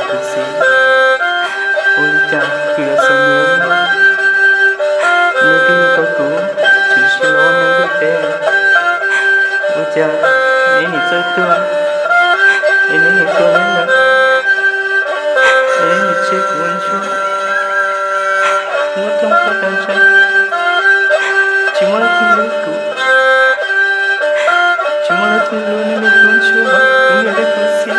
Kuv txiv, ua li cas kuv yuav txom nyem, neb twb yug tau kuv, tshwm sim los ua neeg ntiaj teb. Ua cas neb nim txawj tuag, es neb nim tuag li ntawd, es neb nim tseg kuv ua ntsuag, muab rooj plaub tag nrho, tsis muaj leej twg hlub kuv, tsis muaj leej twg hlub neb me tub ntsuag, kuv niam thiab kuv txiv.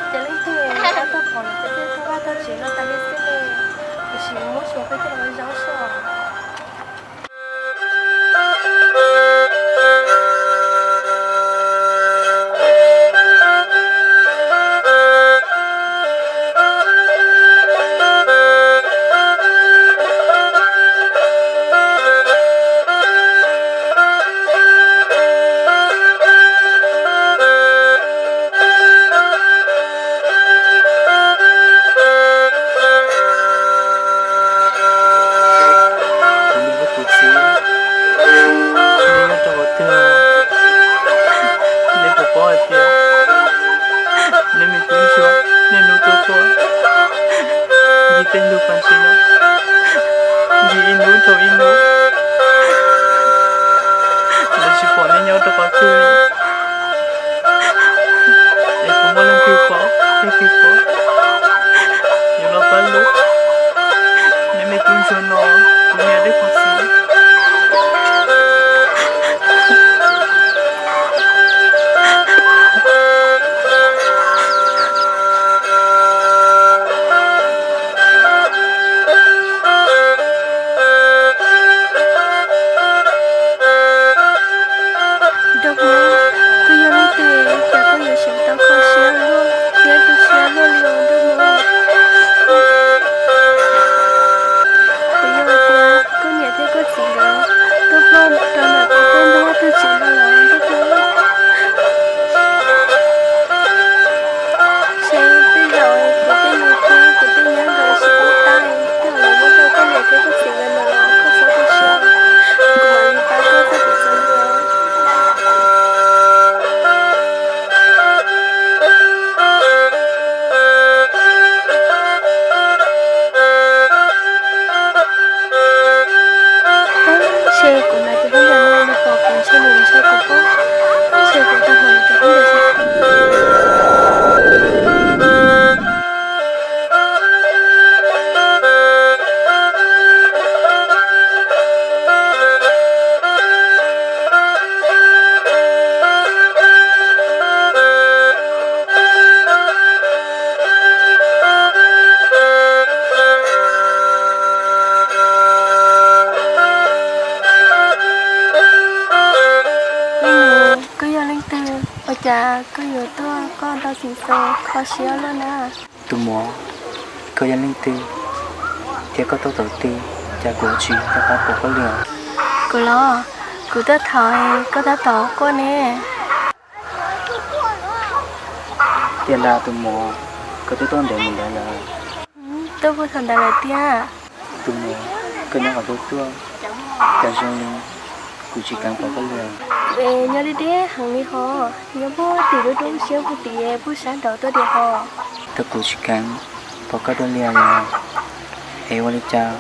Ces leej twg tau qhov lawm, ces thiaj tau vaj tau tsev no tas li xwb ne. Tiam sis muab xyuas peb coj los zaub soj. Kuv niam thiab kuv txiv, neb nyob rau qhov twg? Neb puas paub hais tias neb me tub ntsuag niaj hnub tuaj quaj ncig tej ntug pas ntses no, ncig ib hnub dhau ib hnub, lawv tsis pom neb nyob rau qhov twg li. Es puas muaj leej twg pom, leej twg pom yuav los pab hlub neb me tub ntsuag no, kuv niam thiab kuv txiv? Nraug Hmoob, koj yog leej twg cas koj yuav tseem tau kho siab luaj thiab tu siab luaj li os Nraug Hmoob? Puas yog hais tias koj niam thiab koj txiv nkawd tuaj ploj rau ntawm kuv tej ntug vaj ntug tsev no lawm Nraug Hmoob? Seb tej zaum kuv tej me tub kuv tej nyab nkawd tsis pub tab, tej zaum lawv muab rau koj niam thiab koj txiv nkawd lawm los koj txhob tu siab, kuv mam li pab koj txoj kev txom nyem. Ntshe kuv hnav tus khaub ncaws no nws pom kuv, ntshe nws ntshaw kuv pob, ntshe kuv tau hnav nws tus khaub ncaws xwb. Leej muam, koj yog leej twg, ua cas koj yuav tuaj koj ntau xim xaus kho siab luaj na? Tus muam, koj yog leej twg, thiab koj tuaj thaum twg, cas kuv tsis nco qab pom koj li os? Kuv los, kuv tuaj thaum koj tab tom quaj ne. Tiag ntag tus muam, koj twb tuaj ntev mus ntawd lawm. Tuaj puag thaum ntawd lawm tiag. Tus muam, koj nyob qhov twg tuaj, cas zoo li kuv tsis kheev pom koj li. Es nyob deb deb heev li hos, nyob puag tim dub dub siab puag tim puag sab nraud tuaj tiag hos. Thaum kuv tsis kheev pom koj dua li lawm, es ua li cas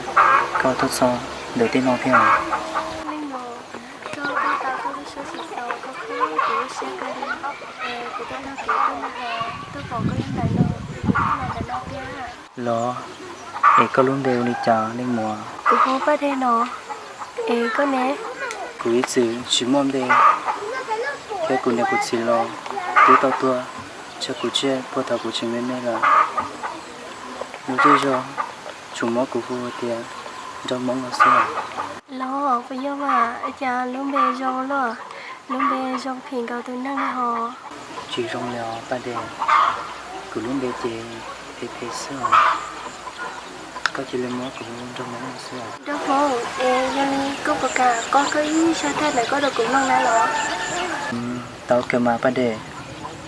koj tuaj txog ntawm tej no thiab? Leej muam, koj tau koj lub suab tsis txaus kho kho kuv lub siab kawg li, es kuv tuaj nrog kev tuaj nrog hos, tuaj pom koj lub npe no, kuv thiaj los ntawm no tiag. Los, es koj lub npe ua li cas leej muam? Kuv hu Paj Dej no, es koj ne? Kuv ib txwm tsis muaj npe, thiab kuv niam kuv txiv los twb tau tuag tseg kuv tsiaj puag thaum kuv tseem me me lawm. Lub zej zog tsuas muab kuv hu tias Nraug Hmoob no xwb. Los puas yog mas, ua cas lub npe zoo luaj, lub npe zoo phim nkaus tus neeg li hos. Tsis zoo li os Paj Dej, kuv lub npe ces phem phem xwb os. Koj cia li muab kuv hu Nraug Hmoob no xwb os. Nraug Hmoob, es yog li koj puas kam qoj koj ib zaj thaj ntawm koj rau kuv mloog na los? Tau kawg mas Paj Dej,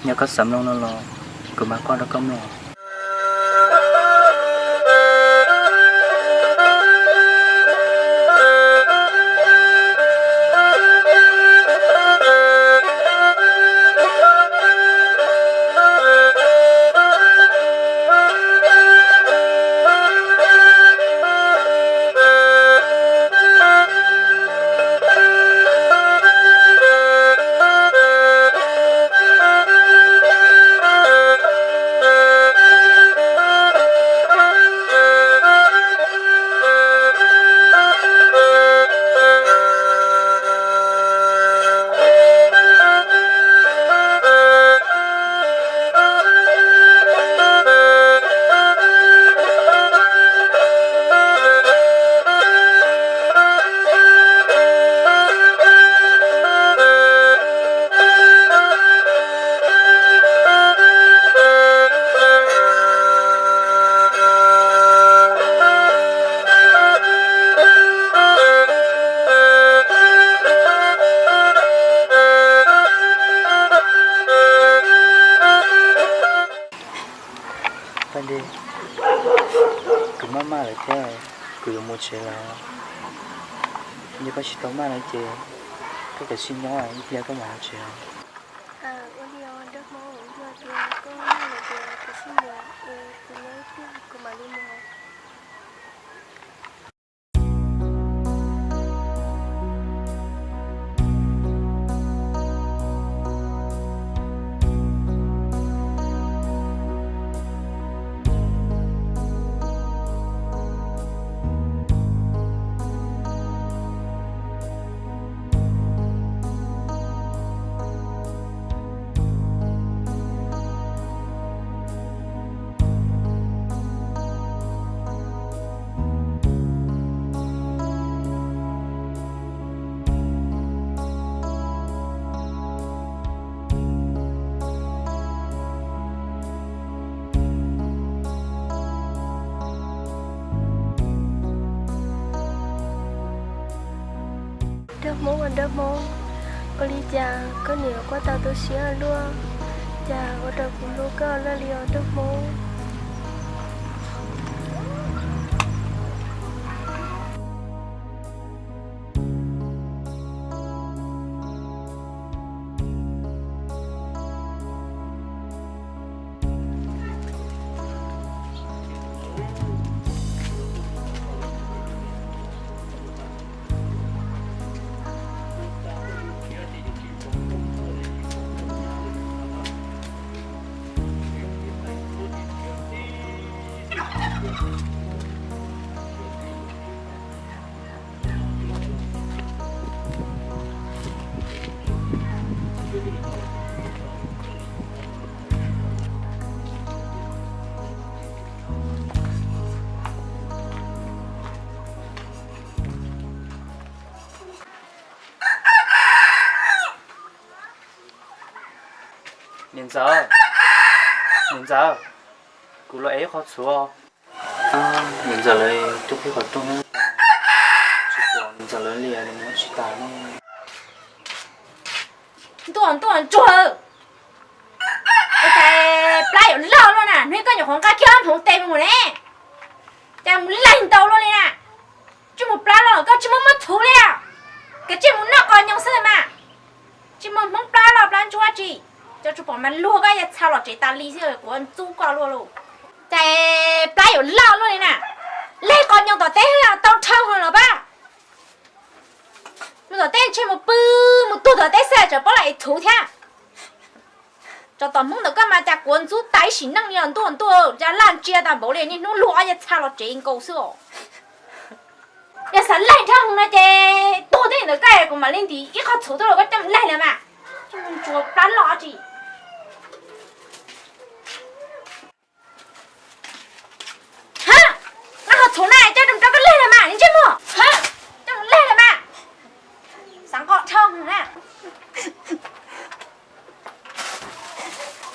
yog koj xav mloog no los kuv mam qoj rau koj mloog. Paj Dej, kuv maj maj lawm thiab, kuv yuav mus tsev lawm. Yog koj tsis tau maj lawm ces koj kav tsij nyob, ib pliag koj mam mus tsev. Ua li os Nraug Hmoob, yog tias koj maj lawm ces kav tsij mus, kuv nyob ib pliag kuv mam li mus. Nraug Hmoob, Nraug Hmoob, ua li cas koj niam quaj tau tu siab luaj, cas ua rau kuv hlub koj lawm li os Nraug Hmoob. Niam ntxawm, niam ntxawm, kuv los ev ib qho txhuv. Niam ntxawm lawv tuaj peb qhov rooj, tsis pom niam ntxawm lawv li, nws mus tsis tas no. Ntuj, ntuj ntsuag, ua cas plab yuav loj luaj na, hnub koj nyuam qhuav nqa kiag ob hmoov tes mus ne, cas mus leeg ntau luaj li na. Tsis mus plab los koj tsis muaj muab txhuv li, kav tsij mus noj qos nyoos xwb mas. Tsis muaj hmoov plab loj plab ntsuag tsi, cov tsis pom mas luag koj yaj txha los tsev tas li xwb, kuv ntxub koj luaj lauj. Cas plab yuav loj luaj li na, leeg qos nyoos tom teb tau dhau hwv los pab. Mus tom teb ntshe mus pw, mus tuag tom teb xwb tseem paub lam ev txhuv thiab. Tsov tom Hmoob ntawm koj mas cas kuv ntxub tas ib sim neej li os ntuj ntuj, cas laj ntsia tas npaum li niaj hnub luag ob yaj txha los tsev nkaus xwb os. Yog xav laig dhau no ces tuag tib ntawd koj kuv mam li ntim ib qho txhuv tuaj rau koj coj mus laig los mas. Coj mus ntsuas plab los tsis. Ha, qhov txhuv na coj mus rau koj laig los mas, ntsej muag. Ha, coj mus laig los mas. Xav nqos dhau na.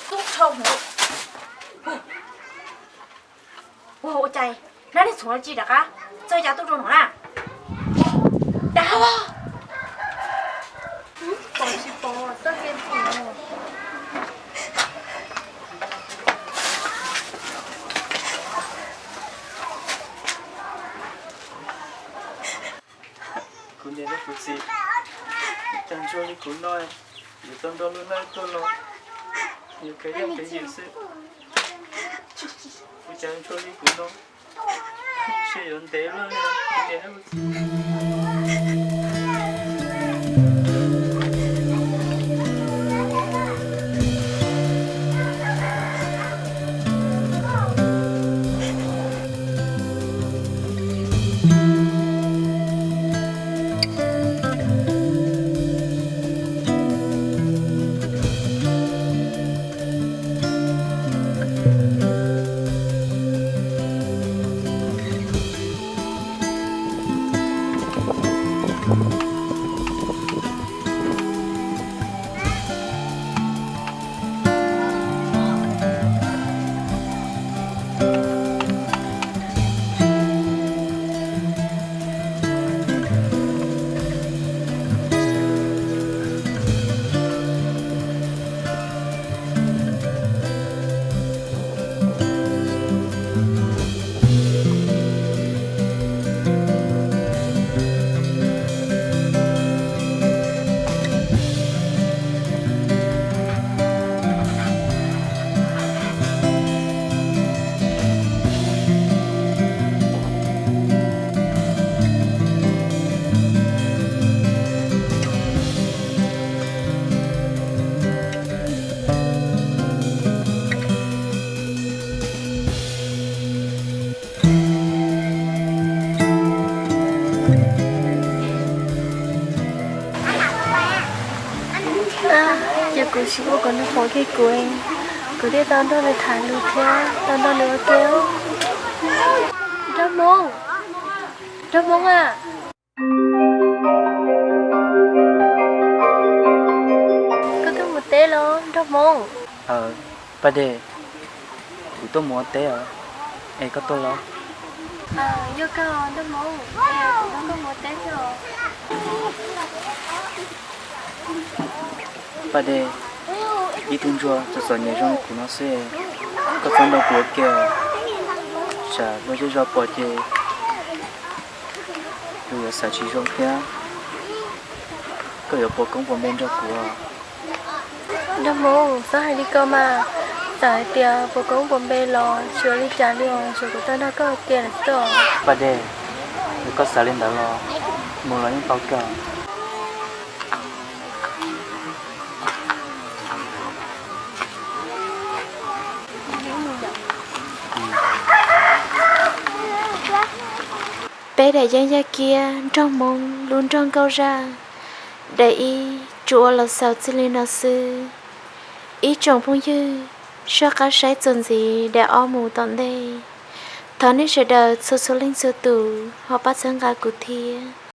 Tub dhau. Ua cas nab niag txhuv tsis rov qab txog yav tub rau no na. Dav. Kuv niam thiab kuv txiv, cas ntsuag li kuv no, yuav tau nrog luag noj tuaj los yuav kev yog kev ywm xwb. Kuv cas ntsuag li kuv no, seb yuav ntev luaj li kuv niam thiab kuv txiv. Ces kuv tsis ua kom nws pom kiag kuv, kuv thiaj tau nrog nws tham lus thiab tau nrog nws ua ke. Nraug Hmoob, Nraug Hmoob a, koj tuaj mus teb los Nraug Hmoob? Paj Dej, kuv tuaj mus ua teb os, es koj tuaj los? Yog kawg Nraug Hmoob, es kuv nrog koj mus ua teb thiab os. Paj Dej, ib tug ntsuag txom txom nyem zoo li kuv no xwb, koj txhob nrog kuv ua ke, tsam luag zej zog pom ces luag yuav xav tsis zoo thiab. Koj yuav puas koob puas npe nrog kuv? Nraug Hmoob, txhob hais li ko mas, txawm hais tias puas koob puas npe los tsis ua li cas li os, tsuas kuv tau nrog koj ua ke lawm xwb os. Paj Dej, yog koj xav li ntawd los mus los yeej tau kawg. Peb daim yeeb yaj kiab Nraug Hmoob lub nroog Nkauj Zaj, daim ib tsuas ua los xaus txij li no xwb. Ib tsoom phooj ywg, soj qab saib txuas ntxiv daim ob mus tom ntej. Thov nej sawv daws txhua txhua leej txhua tus ho pab txhawb nqa kuv thiab.